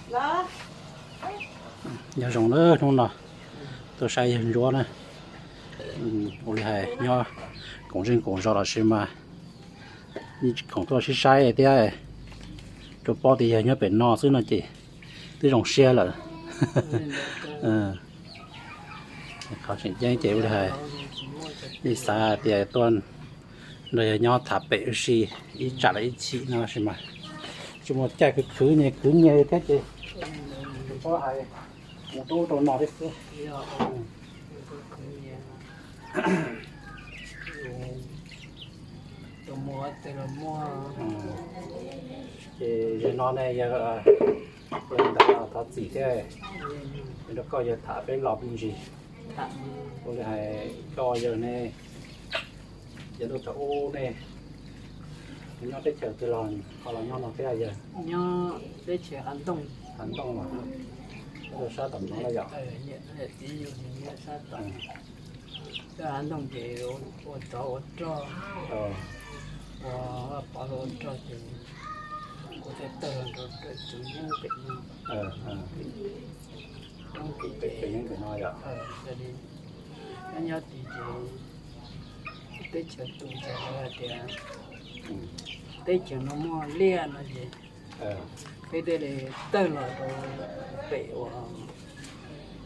Nyob zoo nawb, hnub no tuaj saib yawg Ntsuab na. Ua li hais nyob koom zeej koom zos los sis mas yeej tsis khoom tuaj sib saib thiab, tsuas paub tias yawg nyob pem no xwb no ces twb zoo siab lawm. Qhov tseem ceeb ces ua li hais, yeej xav tias tuaj nrog yawg nyob tham pem ua si ib tsam los ib chim no sis mas tsis muaj caij, khwv khwv nyias khwv nyias thiab ces tsuas paub hais mus tub rau no thiab xwb. Ces zaum no ne yawg ua li ntawd los thov txim thiab, rau koj yawg tham peb los me ntsis. Ua li hais koj yawg ne, yawg tuaj thaum ub ne, nyob teb chaws twg los ho los nyob no thiab yawg? Nyob teb chaws Hav Ntooj los, sab tom no los yom? Teb Hav Ntooj ces ua tsov ua rog, ua pov ua rog ces kuv thiaj tawg los rau Txoov Yeeb pem no. Pem Yeeb pem no yom? Nyob nyob tid ces teb chaws tus ces lawv hais tias teb chaws no muaj liaj no ces peb thiaj li tawg los rau pem uas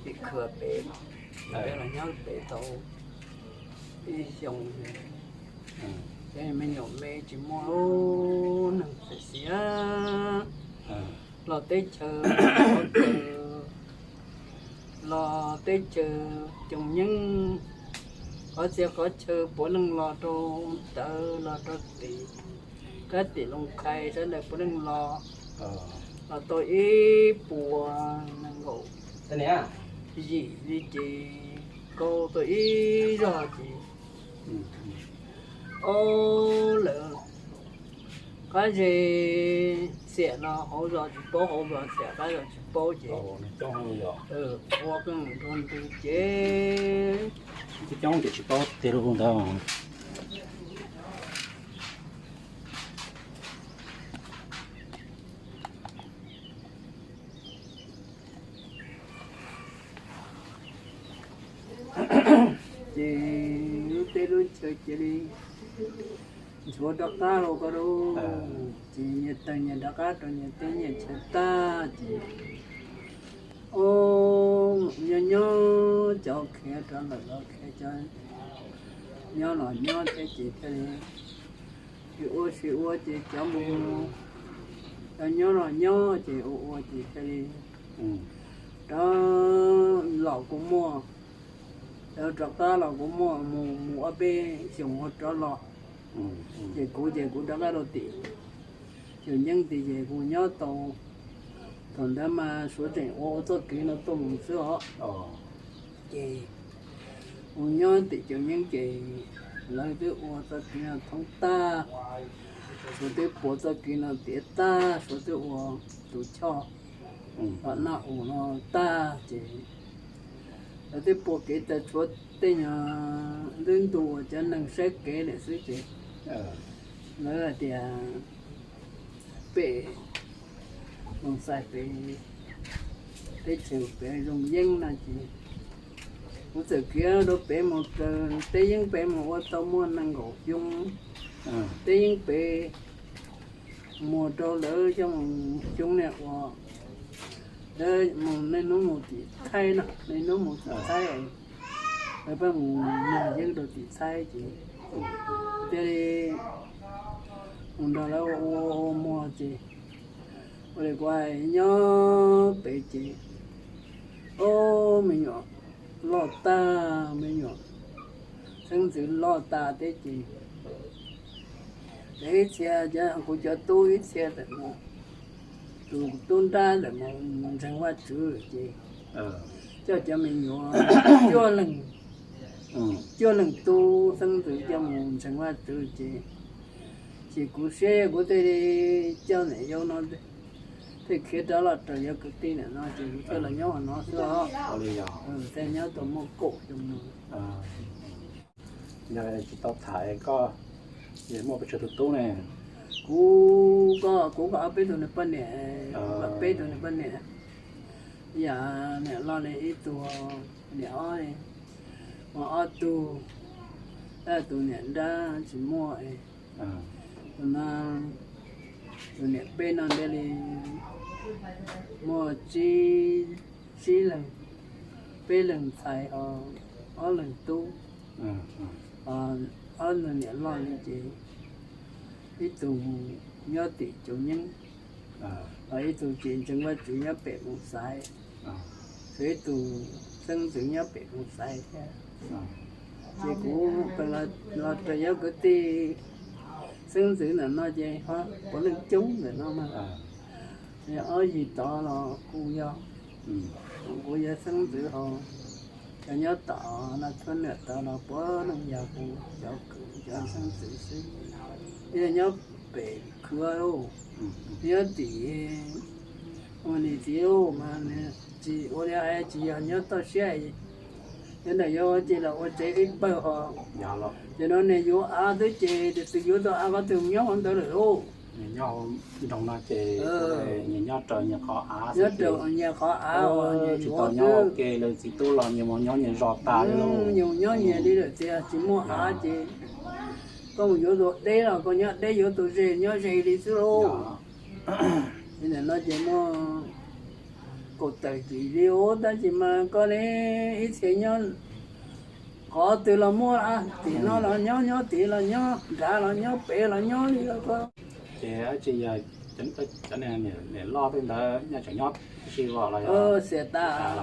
pem khw pem, peb los nyob pem tau ib xyoos. Ces me nyuam me tsis muaj, neeg xiam xiam los teb chaws, los teb chaws Txoov Yeeb, qhov txhia qhov chaw puav leej los rau ntawd los rau tim kab tim Looj Qhais sab ntawd puav leej los, los tau ib puas nees nkaum yim li ces kau tau ib zog ces ob lawm, qab ze xiam los hauv zos tsis paub, hauv zos xiam qab zos tsis paub ces ua keej nrog ntws ces coob ces tsis paub tiag li ntawd. Ces lub teb lub chaw cia li nchuav rov qab rau ko lauj. Ces nyias tawg nyias rov qab rau nyias teb nyias chaw tag ces, o, nyob nyob cov khiav rov lawm los khiav, cov nyob los nyob thiab ces thiaj li sib ua sib ua ces cov mus, cov nyob los nyob ces ua ua ces thiaj li rov los kuj muaj, rov qab los kuj muaj, mus mus ob peb xyoos ua rov los. Ces kuv ces kuv rov qab rau tim Txoov Yeeb tid ces kuv nyob tau, thaum ntawd mas Suav tseem ua ua txoj kev no tuaj mus xwb os. Ces kuv nyob tim Txoov Yeeb ces lawv twb ua txoj kev no thoob tag, Suav twb puas txoj kev no tiav tag, Suav twb ua tus choj los naj us no tag ces lawv twb puas kev tas tshuav tej nyuag ntub ntu uas cov neeg saib kev lawm xwb ces lawv hais tias pem Looj Xais pem teb chaws pem Zoo Yeeb no ces kuv txawm khiav rau pem mus raws teb yeeb pem mus ua tau muaj nees nkaum xyoo. Teb yeeb pem mus rau lawv coj mus xyoo niaj ua, lawv mus niaj hnub mus tim Thaib no, niaj hnub mus tim Thaib, lawv pheej mus muag yeeb rau tim Thaib ces thiaj li mus nrog lawv ua ua muag ces ua li kuv hais nyob pem ces, o, me nyuam loj tag, me nyuam xeeb ntxwv loj tas thiab ces, ces ib txhia kuv cov tub ib txhia tawm mus, tus tub nrab tawm mus ntseeg Vajtswv ces coj cov me nyuam cuaj leeg, cuaj leeg tub xeeb ntxwv coj mus ntseeg Vajtswv ces, ces kuv siab kuv thiaj li coj niam yau no thiaj khiav rov los raws yawg kwv tij niam no ces kuv thiaj los nyob no xwb os. Thiaj nyob tau muaj kaum xyoo no. Yog tsis tau tham koj, yog muaj pes tsawg tus tub ne? Kuv, kuv koj ob peb tug niag poj niam, peb tug niag poj niam, yam niam loj li ib tug, niam ob, ua ob tug, tab tus niam nrab tsis muaj. Tus no, tus niam peb no ntiag li, muaj tsib, tsib leeg, peb leeg ntxhais, ob leeg tub, ob leeg niam loj li ces ib tug nyob tim Caus Nyeeb, ib tug ces ntseeg Vajtswv nyob pem Mus Xais, ib tug xeeb ntxwv nyob pem Mus Xais thiab. Ces kuv los raws yog kwv tij xeeb ntxwv ntawm no ces ho puav leej coob ntawm no mas, ob yim tod los kuv yog, kuv yog xeeb ntxwv hauv, cov nyob tom no txhua niam tod los puav leej yog kuv cov kwv cov xeeb ntxwv xwb. Yog nyob pem khwv, nyob tim ua nim tim mas tsis ua li, tsis yog nyob toj siab, nyob ntawm yuav ces los ua tsev ib pawg ho. Ces no niag yuav av xwb ces tus twg yuav tau av qhov twg nyob hauv ntawd lawm lauj. Nyob nroog no ces nyob raws nyias qhov av, nyob raws nyias qhov av, tsis tau nyob ua ke li, txiv tub los nyias mus nyob nyias zos tas li lauj. Nyias nyob nyias li lawm tiag, tsis muaj av ces koj mus yuav tus deb los koj nyob deb, yuav tus ze nyob ze li xwb lauj. Li ntawm no ces muaj kaum tawm yim li ub, tab sis mas koj li ib txhia nyob qhov twg los muaj, tim no los nyob, nyob tid los nyob, nrad los nyob, pem los nyob li ko. Ces tsis yog cov niam loj tej ntawd nyob tseem nyob tib si os los yog xiam tas,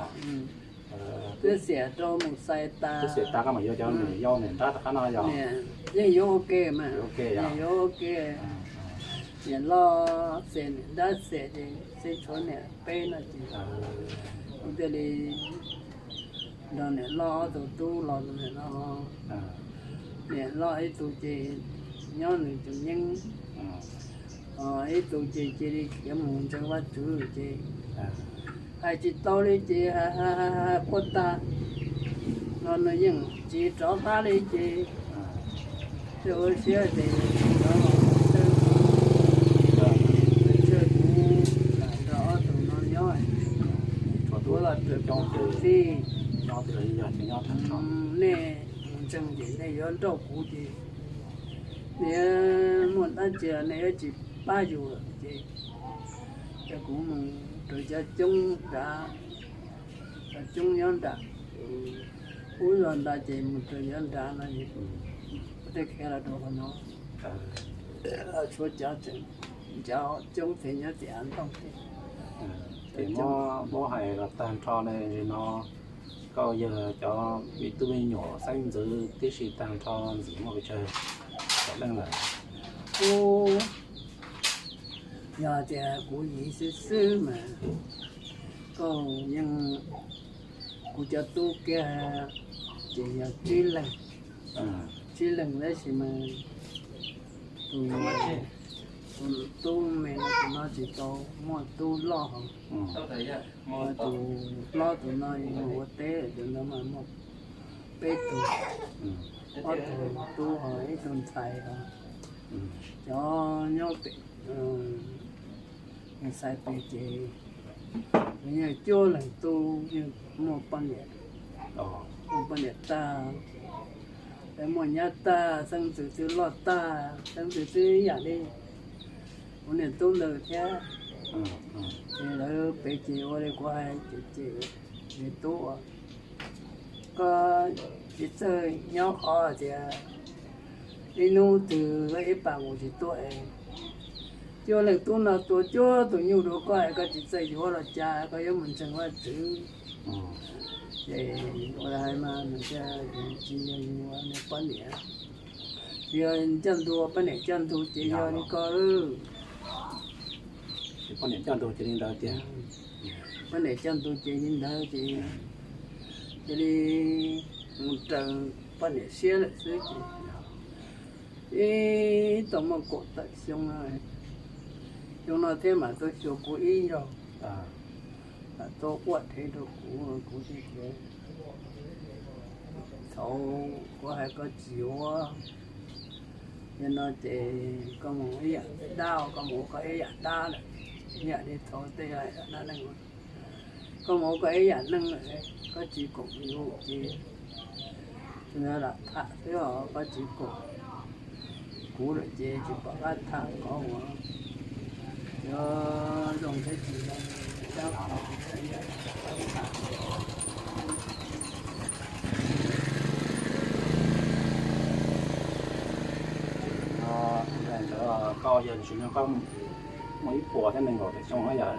twb xiam rau Mus Xais tas, twb xiam tas koj mam yuav cov niam yau niam nrab rov qab no yog? Yeej yuav ua ke mas, yeej yuav ua ke. Niam loj xiam niam nrab xiam ces tseem tshuav niam peb no ces kuv thiaj li nrog niam loj ob tug tub los ntawm no. Niam loj ib tug ces nyob nws Caus Nyeeb, ib tug ces cia li khiav mus ntseeg Vajtswv ces hais tsis tau li ces hais hais hais quaj tag los nws yeej tsis rov qab li ces thiaj ua siab ces rov los tsawg kuv, tsawg kuv lam nrog ob tug no nyob. Kuv los raws kuv txij, nej mus ntseeg ces nej yuav nrauj kuv ces nej muaj dab tsi nej yuav tsis pab yus lawm ces cov kuv mus raws cov coob nrad, cov coob nyob nram ub zos nrad ces mus raws cov nrad no es kuv thiaj khiav los rau qhov no. Tshuav cov tseem, cov coob ces nyob tim Av Ntooj thiab. Ces muab hais los tag nrho li no, koj yog cov me tub me nyuam xeeb ntxwv tib si tag nrho ntxim muaj pes tsawg leej lawm? Kuv, yog tias kuv yim xwb xwb mas koj yeej, kuv cov tub kiag ces yog tsib leeg, tsib leeg tab sis mas tus, tus tub me no tus no tsis tau muaj tub loj hos, tus hlob tus no mus ua teb lawm, tus no mas muaj peb tug, ob tug tub hos ib tug ntxhais hos. Cov nyob pem Mus Xais pem ces nws yeej cuaj leeg tub, yeej muaj poj niam, muaj poj niam tag, muaj nyab tag, xeeb ntxwv twb loj tag, xeeb ntxwv twb ib yam li kuv niam tub ntawd thiab. Ces lawv pem ces ua li kuv hais ces, ces niam tub, koj tsis txawj nyob qhov tias ib hnub twg ib pas mus tsis tuaj es cuaj leej tub no tua cuaj tus nyuj rau koj es koj tsis txawj yuav los cas koj yuav mus ntseeg Vajtswv. Ces ua li hais mas nws thiaj tsis yog yus niag poj niam, yog ncaj ntug, poj niam ncaj ntug ces yog li ko. Poj niam ncaj ntug ces li ntawd tiag. Poj niam ncaj ntug ces li ntawd ces cia li mus raws poj niam siab lawm xwb ces ib tau muaj kaum tawm xyoo, xyoo no thiab mam tuaj xyuas kuv ib zaug, mam tuaj quaj dheev rau kuv, kuv thiaj tias thaum kuv hais koj tsis yuav, Yog no ces koj mus ib yam dab, koj mus ua koj ib yam dab lawm, ib yam li thaum tej dab neeg, koj mus ua koj ib yam neeg lawm, koj tsis koom yus ces tsuas yog lam tham xwb os, koj tsis koom kuv lawm ces tsis pom qab tham qhov uas yuav zoo thiab tsis zoo. Koj yog tsis no koj muaj ib puas thiab nees nkaum tawm xyoo yom?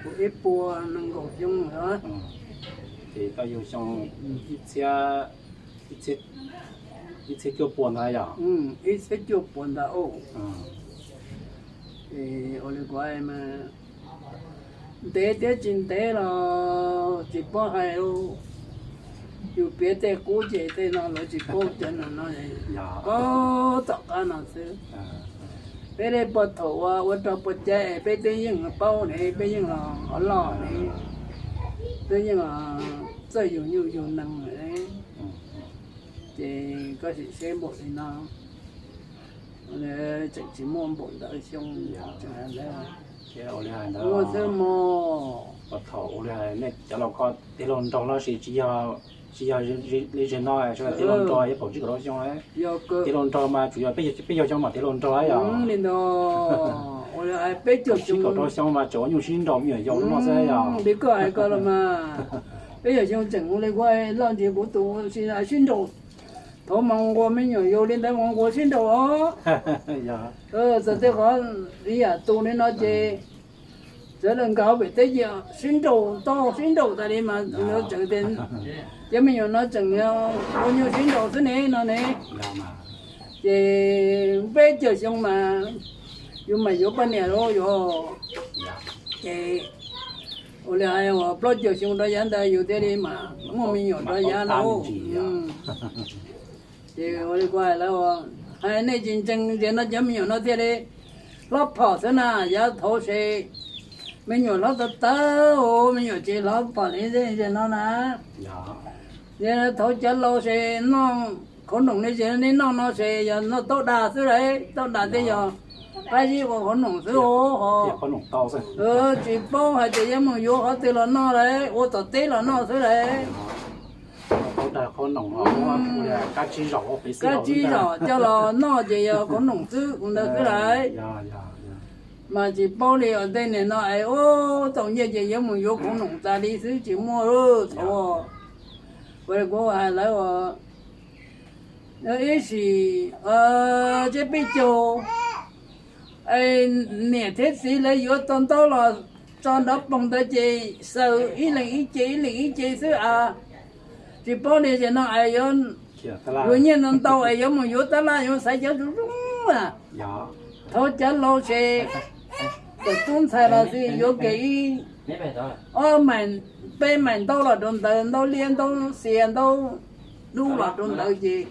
Kuv ib puas nees nkaum xyoo lawm. Ces koj yug xyoo ib txhiab, ib txhiab cuaj puas ntawd yom? Ib txhiab cuaj puas ntawd. Ua li kuv mas ntev thiab tsis ntev los tsis paub hais. Yus piav tej qub ces tej no lawv tsis paub cov no no. Koj tom qab no xwb. Peb li puag thaum ua rau puas cai es peb twb yeej paub ne, peb yeej los loj ne, twb yeej txawj yus nyuj yus nees lawm. Ces koj sim seb npaum li no, tseem tsis muaj npaum ntawd xyoo. Muaj xwb mog. Puag thaum ua li nej cov laus ko tij laug nraug los sis tsis yog, tsis yog li zaum no, tij laug nraug yog kaum tsib kaum rau xyoo. Tij laug nraug mas tsuas yog peb caug xyoo mas tij laug nraug yom. Li ntawd, ua li hais peb caug xyoo, kaum rau xyoo mas tseem ua nyuj sib nraus me nyuam yaus no xwb yom. Li koj hais ko los mas, peb caug xyoo tseem ua li kuv loj ntsis kuv tus sib nraus. Thaum mus nquas me nyuam yaus li ntawd mus nquas sib nraus os. Txawm tej qhov ib yam tus li no ces txawm lawv nkag pem teb ces sib nraus tau sib nraus tas li mas lawv tseem tias cov me nyuam no tseem ua nyuj sib nraus xwb ne no ne. Ces peb caug xyoo mas yus mas yuav poj niam lawm yom. Ces ua li hais uas plaub caug xyoo rov yav ntawd yus thiaj li mas muaj me nyuam rov yav lawm. Ces ua li kuv hais lawv, hais nej tsis ntseeg ces no cov me nyuam no thiaj li hlob phom xwb na. Yav thaud ces me nyuam hlob tawv tawv, me nyuam tsis hlob phom li no na. Yog thaud cov laus ces noj qhauv noom li ces nej noj no ces yog noj taub dag xwb lauj, taub dag thiaj yog qab zib ua qhauv noom xwb os. Tsis paub hais tias yuav mus yuav qhov twg los noj lauj, ua tom teb los noj xwb lauj. Kab tsib zaum coj los noj ces yog qhauv noom xwb ua ntawd xwb lauj. Mas tsis paub li os, tej niag no es ua tau nyiaj ces yuav mus yuav qhauv noom tas li xwb tsis muaj thaum. Ua li kuv hais lawv uas ib sim tseb peb caug, niam thiab txiv lawv yuav tau ntaub los tso nrov poog ntawd ces xaws ib leeg ib ce ib leeg ib ce xwb a. Tsis paub li ces no es yuav, yuav nyiaj ntau ntau es yuav mus yuav tab laj yuav xaiv cov zoo zoo a. Thaud cov laus ces tub ntxhais los xij yuav kev ib ob maim, peb maim ntaub los rau ntawd, ntaub liab ntaub xiav ntaub dub los rau ntawd ces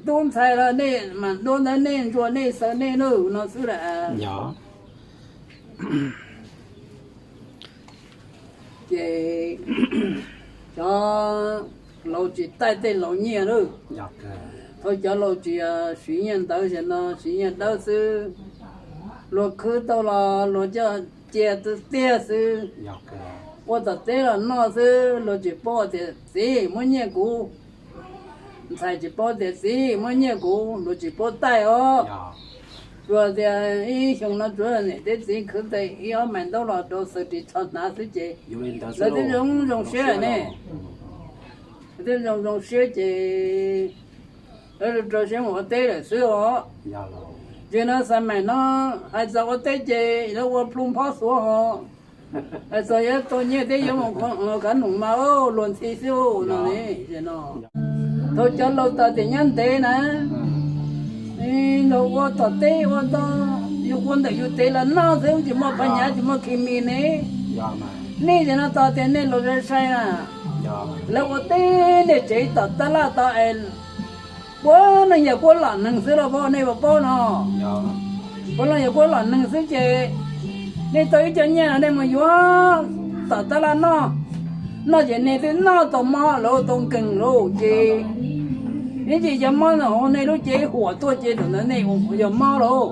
tub ntxhais los nej mam dua ntawd nej ntsuas nej xaws nej nawb no xwb lauj. Ces cov laus tsis taij tej laus nyiaj lawm. Thaud cov laus tsis siv nyiaj ntawv, tam no siv nyiaj dawb xwb. Luag khwv tau los luag coj cia tiag xwb. Ua tom teb los noj xwb, luag tsis paub tias txiv muab nyiaj kuv. Ntxhais tsis paub tias txiv muab nyiaj kuv, luag tsis paub taij os. Tsuas tias ib xyoo no tsuav niam thiab txiv khwv tau ib ob maim ntaub los rau xaws ris tsho hnav xwb ces lawv twb zoo zoo siab ne. Lawv twb zoo zoo siab ces lawv rau siab mus ua teb lawm xwb os. Ces no xav maim no hais txog ua teb ces lawv ua plhu nphob xuav ho hais txog yuav tau nyiaj thiab yuav mus kav noom mas luag ntxhi xwb no ne. Thaum cov laus tas tias nyob ntev na, los ua tom teb ua tau, yus ua ntawm yus tev los noj xwb tsis muaj phaj nyaj tsis muaj khi mi ne. Nej tam no tas tias nej laus sai sai na, lawv ua teb nej tsev tom tab laj tau es puav leej yog kuab lom neeg xwb los pab nej puas paub no. Puav leej yog kuab lom neeg xwb ces nej tau ib co nyiaj no nej mus yuav tom tab laj noj, noj ces nej twb noj tau mob lawv tau nkeeg lawm ces Ib ntsis cov mob ntawd hauv nej lub cev huam tuaj ces thaum ntawd nej yog mob lauj.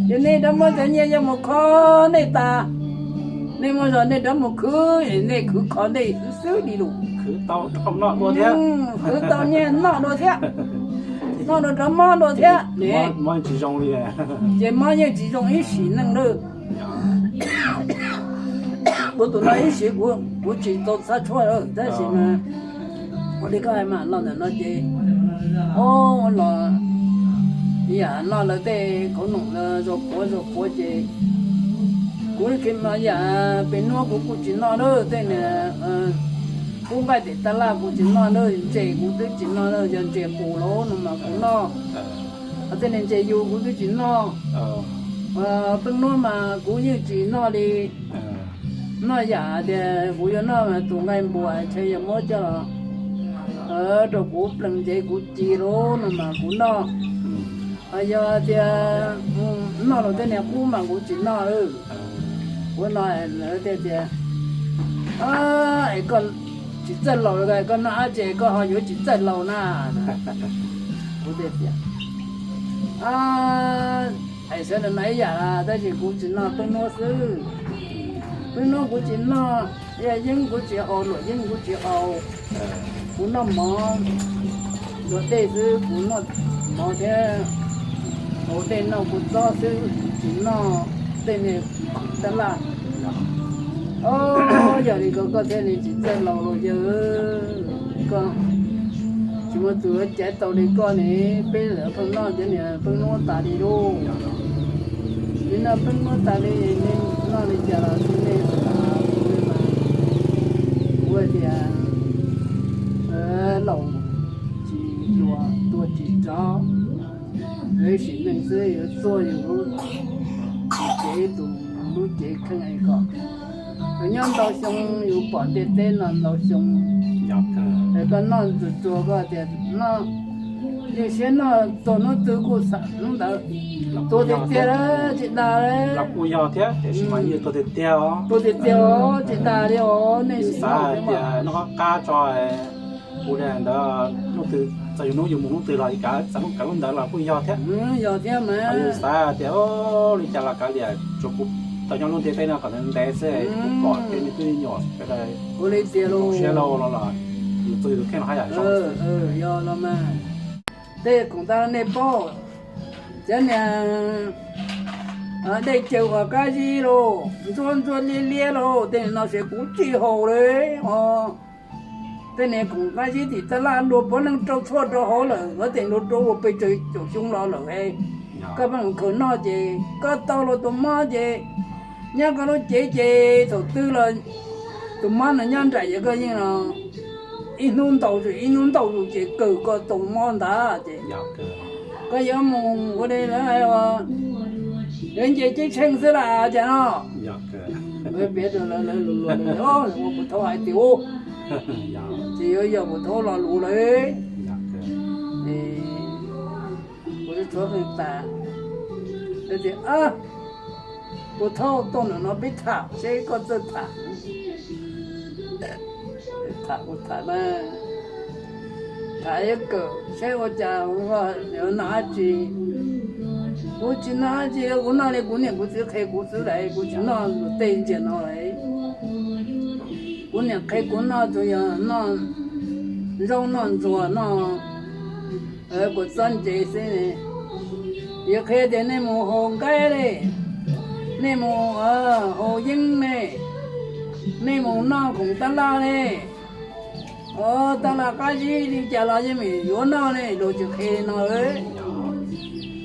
Ces nej rov muab cov nyiaj coj mus kho nej tas, nej muab zog nej rov mus khwv, nej khwv kho nej xwb xwb li lus. Khwv tau nyiaj noj dua thiab, noj dua rov mob dua thiab. Ces mob yeej tsis zoo ib sim neej lawm. Kuv tus no ib sim kuv tsis tau txhab tshuaj lawm tab sis mas ua li koj hais mas los ntawm no ces, o, los yam noj lawv tej qhob noom los zaus puav zaus puav ces kuv li mas yam pem nuab kuv kuj tsis noj lawm, tej niag kub nqaij tim tab laj kuv tsis noj lawm, ntses kuv twb tsis noj lawm, yog ntses qus los no mas kuv noj. Tej niag ntses yus kuv twb tsis noj. Peb nuab mas kuv yeej tsis noj li. Noj yam tias kuv yuav noj tus nqaij npuas ntshe yog muab coj los rau kuv plees ntsev kuv ci lauj no mas kuv noj. Yog tias noj los tej niag qub mas kuv tsis noj. Kuv no lawv thiaj tias, es koj tsis txawj laus, koj noj dab tsi koj ho yuav tsis txawj laus na? Kuv thiaj tias, es sawv daws noj ib yam tab sis kuv tsis noj peb nuab xwb. Peb nuab kuv tsis noj, yeeb kuv tsis haus, luam yeeb kuv tsis haus. Kuv noj mov, luam dej xwb, kuv noj mov thiab haus dej noj kua txob xwb, kuv tsis noj tej niag tab laj. O, yog li ko koj thiaj li tsis txawj laus los yawg. Koj tsis muaj tus yuav caiv tau li koj ne, peb lawv pheej noj cov niag peb nuab tas li lauj. Li no peb nuab tas li, nej noj li cas los xij nej xwb mas, kuv tias laus tsis hluas tuag tsis rov, yuav sim neej xwb yuav txuag yus lub cev, tus lub cev kheej es kom nyob ntau xyoo, yus pom ntiaj teb no ntau xyoo. Es koj noj tsuag tsuag koj tias noj, yeej siab noj txog hnub twg kuj xam hnub ntawd. Tuag tiag tiag tsis dag li. Los kuj yog thiab, tiam sis mas yeej tuag tiag tiag os. Tuag tiag tiag os, tsis dag li os, nej sim xav tias noj qab tso, kuv li ntawd, hnub twg txog yus hnub yus mus hnub twg los kav txog hnub kav hnub ntawd los kuj yog thiab. Yog thiab mas. Yus xav tias li cas los kav liam, tsuas kuv tau nyob lub ntiaj teb no kom ntev ntev xwb, kuv pom tej me tub me nyuam sawv daws ua li tias zoo siab lauj los los yus txog yus tus kheej los haj yam zoo. Yog los mas. Tej khoom tab nej paub, cov niag dej cawv uas qab zib lauj, ntxuab ntxuab liab liab lauj, tej no ces kuv tsis haus li os. Tej niag khoom qab zib tim tab laj luag puav leej rau tshuaj rau hauv lawm, luag tej luag rau ua pes tsawg caum xyoo los lawm. Koj pheej khaws noj ces koj tau los tus mob ces nyob koj lub cev ces thaum twg los tus mob no nyob nraim ces koj yeej los ib hnub ntaus ib hnub ntaus ces kawg koj tau mob ntag ces koj yuav mus ua li lawv hais, yuav nce ceeb tsheej xwb las cas no. Lawv piav rau lawv, lawv lus luag, lawv ua Pus Thau hais tias ub, ces yuav yog Pus Thau lo lus lawm. Kuv tshuav qee tas, lawv tias Pus Thau tuaj ntawm no peb tham seb koj txawj tham. Tham kuv tham na, tham ib kawm seb ua cas, yuav noj dab tsi. Kuv tsis noj dab tsi, kuv noj li kuv niam kuv txiv qhia kuv xwb las, kuv tsis noj tej ntsia no las. Kuv niam qhia kuv noj tsuas yog noj zaub noj ntsuag noj kua txob ntse xwb. Yuav qhia tias nej mus haus nqaij li, nej mus haus yeeb li, nej mus noj khoom tab laj li, tab laj qab zib li cas los yeej meem yuav noj li, luag tsis qhia no.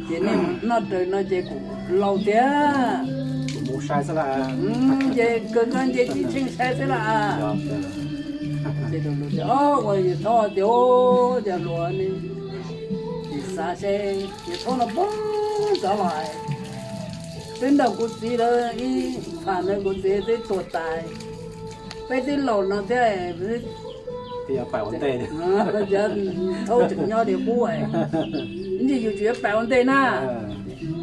Ces nej mus noj raws no ces kuv laus tiag. Ces kawg koj nce ceeb tsheej sai xwb las. Ces ua yawg Thaub tias, cov luag ne, tsis xav seb yawg Thaub no poob tov los, twb nrog kuv txiv lawv ib pham ntawd kuv txiv twb tuag tas, peb twb laus no thiab. Thaub tseem nyob li qub, ntsis yus tsis yuav pais ua ntej na.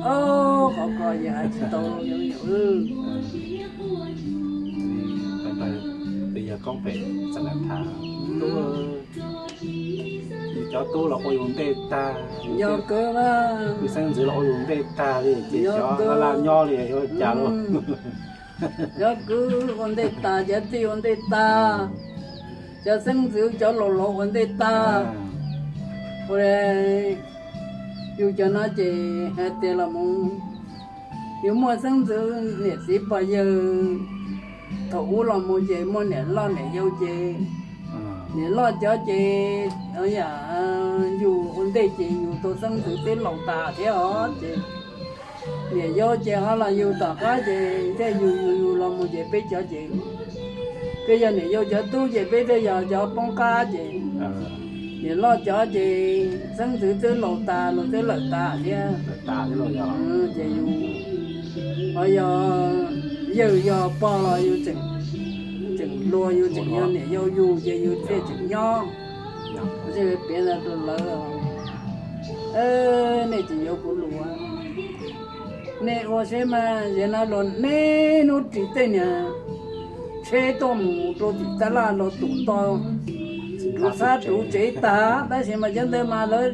Qhov ko yog hais tsis tau, yog koob pem txam tham, yus Cov tub los ua yus ntej tag, yog kwv, xeeb ntxwv los ua yus ntej tag li ces cov laj nyob li yuav cas los. Cov kwv ua ntej tag, cov tij ua ntej tag, cov xeeb ntxwv cov laus laus ua ntej tag. Ua li yus cov no ces hais tias los mus, yus muaj xeeb ntxwv niam txiv pog yawg, thaum ub los mus ces muaj niam loj niam yau ces, niam loj cov ces yam yus ua ntej ces yus tus xeeb ntxwv twb laus tas thiab os ces niam yau ces ho los yus tom qab ces thiaj yus yus yus los mus ces peb cov ces, peb yog niam yau cov tub ces peb thiaj yog cov poob qab ces, niam loj cov ces xeeb ntxwv twb laus tas los twb lawm tas thiab ces yus, ho yog yawg yog pog los yus tseem, tseem hluas yus tseem yog niam yau yus ces yus thiaj tseem nyob. Piav ntawd rau lawv, nej tsis yuav kuv lus, nej ua seb mas, yog no los nej hnub ris tej niag tsheb tuaj mus rau tim tab laj los tus nto ruv xab ruv tsev tag tab sis mas cov ntawd mas lawv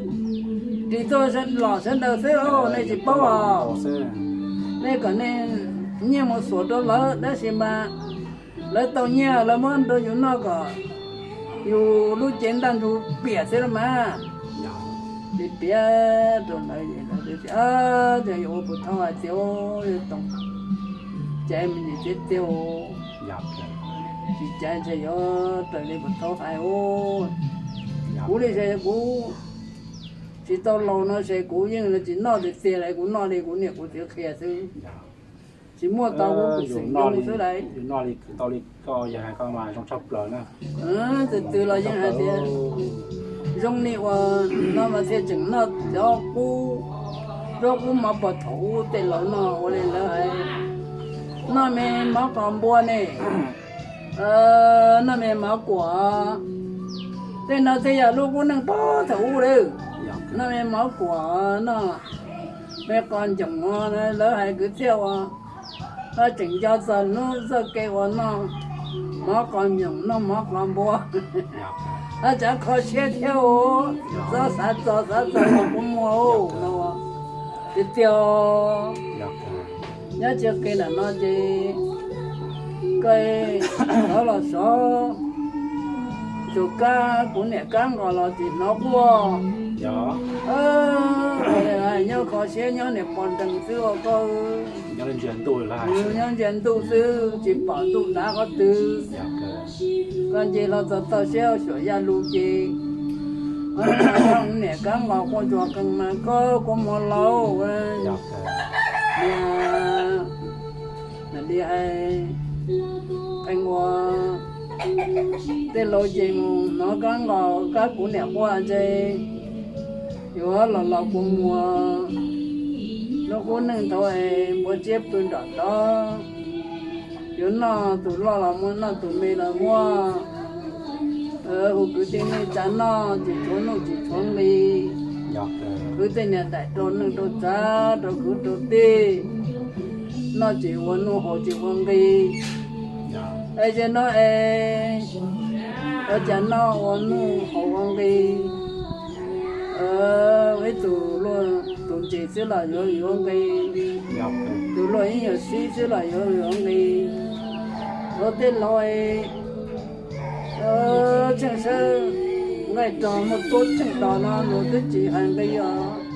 ris tuaj los sawv daws xwb, nej tsis paub os. Nej kom nej nyiaj mus xuas rau lawv tab sis mas lawv tau nyiaj lawv muab rau yus noj kom yus lub cev ntaj ntsug piam xwb los mas. Ces piav rau lawv, ces ua puas thaub hais tias, Toom, caiv me ntsis tiag tiag, tsis caiv ntshe yuav raws li puas thaub hais os. Kuv li ces kuv tsis tau laus no ces kuv yeej tsis noj tiag tiag li, kuv noj li kuv niam kuv txiv qhia xwb, tsis muaj tau kuv xeem xwb lauj. Yus noj li koj yawg hais koj mas zoo tshaj plaws na. Tus twg los yeej hais tias zoo li uas no mas thiaj tseem noj cov qub, zaub qub mov pog thaum ub tej laus noj ua li lawv hais, noj me mov qos npua ne, noj me mov kuam, tej no thiaj yog lub qub neej pog thaum ub lawm. Noj me mov kuam, noj me qos ncoom, lawv hais kwv txhiaj ua, tseem nco txog hnub txoj kev uas noj mov qos ncoom noj mov qos npua, hab tsav kho siab thiab os. Txhob xav txog xav txog los kuv muag no tiag tiag. Nyob tsis qis ntawm no ces koj rov los sov, tus kab kuv niam kab nqos los tsis hnov quaj. Nyob kho siab nyob niam pog nrees xwb ua koj, nyob ntsia ntuj xwb tsis pom ntuj dav qhov twg. Koj nce hlo txog toj siab xyuam yaj lug ces, niam kab nqos quaj ntsuag qees mas koj kua muag laus, niam, mam li hais qees ua, tej laus ces mus hnov kab nqos kab kuv niam quaj ntshe yuav los los kua muag. Lub qub neej thaum es npua tsiab pw nram tod, yuav noj tus loj los muaj, noj tus me los muaj. Hu kwv tij neej tsa noj tsis tshuav nuj tsis tshuav nqi. Kwv tij niam daim rau neej rau tsav rau kwv rau tij, noj tsis ua nuj haus tsis ua nqi. Es yog no es ua cas noj ua nuj haus ua nqi, ib tug luaj tus ntses xwb los yuav yuav nqi, tus luaj ib nyuag xib xwb los yuav yuav nqi. Ua tej laus tsheej sawb nqaij rog muaj tuab tsheej dos no luag twb tsis hais nqi os.